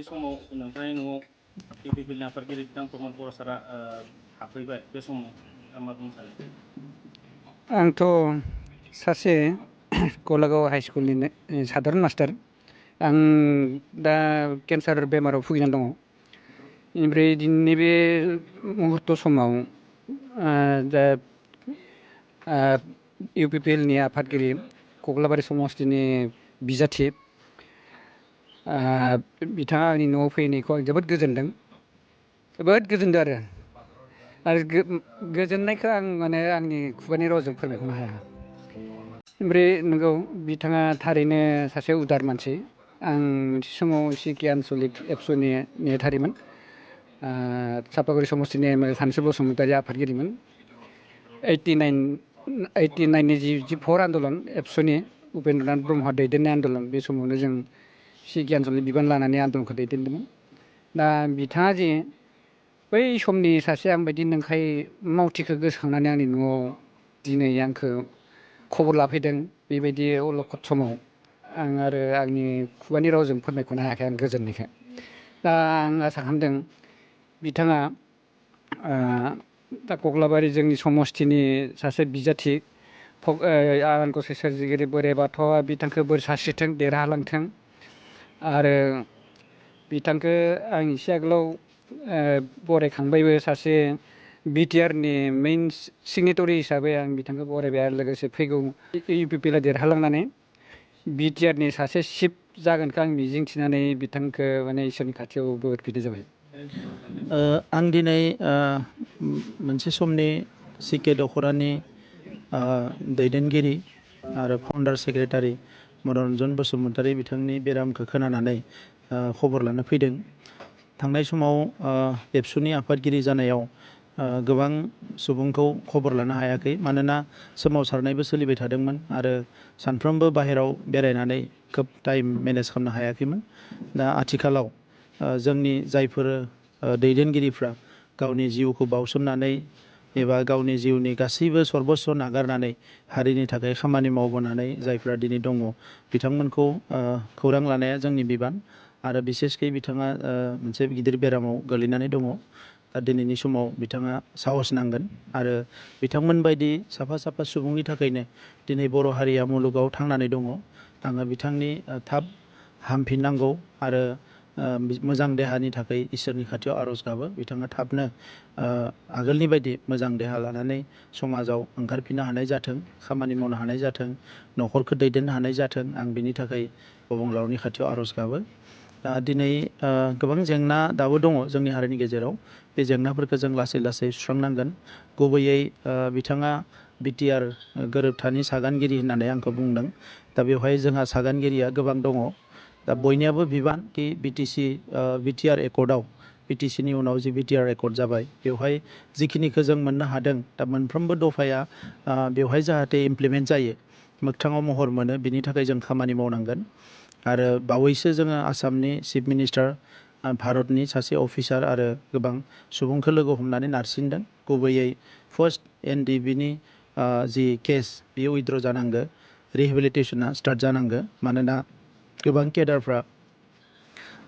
दासान्दि समाव नोंथांनि न'आव इउपिपिएलनि आफादगिरि बिथां प्रमद बर' सारा हाबफैबाय बे समाव नोंथाङा मा बुंनो सानो? आंथ' सासे गलागाव हाइ स्कुलनि साधारन मास्टार। आं दा केन्सार बेमाराव भुगिनानै दङ। ओमफ्राय दिनैनि बे मुहुर्त समाव दा इउपिपिएलनि आफादगिरि कक्लाबारि समस्तिनि बिजाथि बिथाङा आंनि न'आव फैनायखौ आं जोबोद गोजोनदों आरो गोजोननायखौ आं माने आंनि खुगानि रावजों फोरमायख'नो हाया। ओमफ्राय नंगौ बिथाङा थारैनो सासे उदार मानसि। आं मोनसे समाव सिके आनसलिक एबसुनि नेहाथारिमोन। चापागुरि समस्तिनि सानसु बसुमतारी आफादगिरिमोन। 89नि जि फर आन्दलन एबसुनि उपेन्द्रनाथ ब्रह्मआ दैदेननाय आन्दलन, बे समावनो जों सिके आनसलिक बिबान लानानै आन्दलनखौ दैदेनदोंमोन। दा बिथाङा जे बै समनि सासे आंबायदि नंखाय मावथिखौ गोसोखांनानै आंनि न'आव दिनै आंखौ खबर लाफैदों, बेबायदि अलखद समाव आं आरो आंनि खुगानि रावजों फोरमायख'नो हायाखै आं गोजोननायखौ। दा आं आसा खालामदों बिथाङा दा कक्लाबारि जोंनि समस्तिनि सासे बिजाथि आनान गसाइ सोरजिगिरि बोराइ बाथौआ बिथांखौ बोर सारस्रिथों, देरहालांथों। आरो बिथांखौ आं एसे आगोलाव बरायखांबायबो। सासे बिटिआरनि मेइन सिगनेटरि हिसाबै आं बिथांखौ बरायबाय आरो लोगोसे फैगौ इउपिपिएलआ देरहालांनानै बिटिआरनि सासे चिफ जागोनखौ आं मिजिंथिनानै बिथांखौ माने इसोरनि खाथियाव बोर बिनाय जाबाय। आं दिनै मोनसे समनि सिके दख'रानि दैदेनगिरि आरो फाउन्डार सेक्रेटारि मनरन्जन बसुमतारी बिथांनि बेरामखौ खोनानानै खबर लानो फैदों। थांनाय समाव एबसुनि आफादगिरि जानायाव गोबां सुबुंखौ खबर लानो हायाखै, मानोना सोमावसारनायबो सोलिबाय थादोंमोन आरो सानफ्रोमबो बाहेराव बेरायनानै खोब टाइम मेनेज खालामनो हायाखैमोन। दा आथिखालाव जोंनि जायफोर दैदेनगिरिफ्रा गावनि जिउखौ बावसोमनानै एबा गावनि जिउनि गासैबो सर्बस्व नागारनानै हारिनि थाखाय खामानि मावबोनानै जायफ्रा दिनै दङ, बिथांमोनखौ खौरां लानाया जोंनि बिबान। आरो बिसेसकै बिथाङा मोनसे गिदिर बेरामाव गोलैनानै दङ। दा दिनैनि समाव बिथाङा साहस नांगोन आरो बिथांमोन बायदि साफा साफा सुबुंनि थाखायनो दिनै बर' हारिया मुलुगाव थांनानै दङ। आङो बिथांनि थाब हामफिननांगौ आरो मोजां देहानि थाखाय इसोरनि खाथियाव आर'ज गाबो। बिथाङा थाबनो आगोलनि बायदि मोजां देहा लानानै समाजाव ओंखारफिननो हानाय जाथों, खामानि मावनो हानाय जाथों, न'खरखौ दैदेननो हानाय जाथों, आं बिनि थाखाय अबंलावरनि खाथियाव आर'ज गाबो। दा दिनै गोबां जेंना दाबो दङ जोंनि हारिनि गेजेराव। बे जेंनाफोरखौ जों लासै लासै सुस्रांनांगोन। गुबैयै बिथाङा बिटिआर गोरोबथानि सागानगिरि होननानै आंखौ बुंदों। दा बेवहाय जोंहा सागानगिरिया गोबां दङ। दा बयनियाबो बिबान कि बिटिआर एकर्डआव बिटिसिनि उनाव जि बिटिआर एकर्ड जाबाय, बेवहाय जिखिनिखौ जों मोननो हादों, दा मोनफ्रोमबो दफाया बेवहाय जाहाथे इमप्लिमेन्ट जायो, मोगथाङाव महर मोनो, बिनि थाखाय जों खामानि मावनांगोन। आरो बावैसो जोङो आसामनि चिफ मिनिस्टार, भारतनि सासे अफिसार आरो गोबां सुबुंखौ लोगो हमनानै नारसिनदों। गुबैयै फार्स्ट एनडिबिनि जि केस बेयो उइथड्र जानांगौ, रिहेबिलिटेसना स्टार्ट जानांगौ। मानोना गोबां केडारफ्रा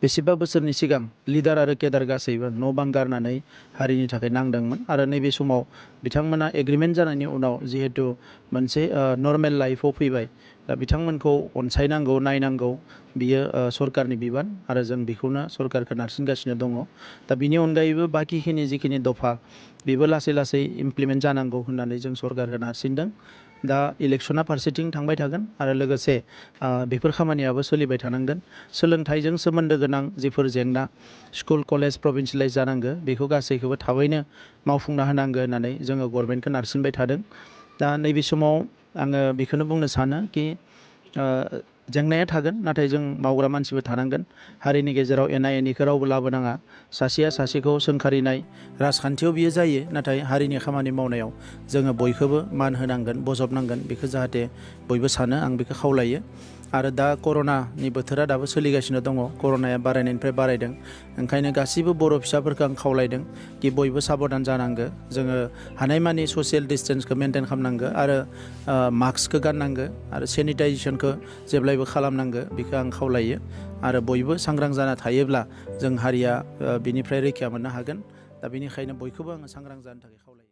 बेसेबा बोसोरनि सिगां लिडार आरो केडार गासैबो न' बां गारनानै हारिनि थाखाय नांदोंमोन आरो नैबे समाव बिथांमोना एग्रिमेन्ट जानायनि उनाव जिहेतु मोनसे नर्मेल लाइफआव फैबाय, दा बिथांमोनखौ अनसायनांगौ, नायनांगौ, बियो सरकारनि बिबान आरो जों बेखौनो सरकारखौ नारसिनगासिनो दङ। दा बिनि अनगायैबो बाखिखिनि जिखिनि दफा बेबो लासै लासै इमप्लिमेन्ट जानांगौ होननानै जों सरकारखौ नारसिनदों। दा इलेक्सना फारसेथिं थांबाय थागोन आरो लोगोसे बेफोर खामानियाबो सोलिबाय थानांगोन। सोलोंथाइजों सोमोन्दो गोनां जिफोर जेंना, स्कुल कलेज प्रभिन्सियेलाइज जानांगौ, बेखौ गासैखौबो थाबैनो मावफुंना होनांगौ होननानै जोङो गभर्नमेन्टखौ नारसिनबाय थादों। दा नैबे समाव आङो बेखौनो बुंनो सानो कि जेंनाया थागोन, नाथाय जों मावग्रा मानसिबो थानांगोन। हारिनि गेजेराव एना एनिखौ रावबो लाबोनाङा। सासेया सासेखौ सोंखारिनाय राजखान्थियाव बियो जायो, नाथाय हारिनि खामानि मावनायाव जोङो बयखौबो मान होनांगोन, बजबनांगोन, बेखौ जाहाथे बयबो सानो, आं बेखौ खावलायो। आरो दा कर'नानि बोथोरा दाबो सोलिगासिनो दङ कर'नाया बारायनायनिफ्राय बारायदों ओंखायनो गासैबो बर' फिसाफोरखौ आं खावलायदों कि बयबो साबधान जानांगो जोङो हानायमानि ससियेल डिसटेन्सखौ मेनटेन खालामनांगो आरो मास्कखौ गाननांगो आरो सेनिटाइजेसनखौ जेब्लायबो खालामनांगो बेखौ आं खावलायो आरो बयबो सांग्रां जाना थायोब्ला जों हारिया बिनिफ्राय रैखा मोननो हागोन दा बेनिखायनो बयखौबो आङो सांग्रां जानो थाखाय खावलायो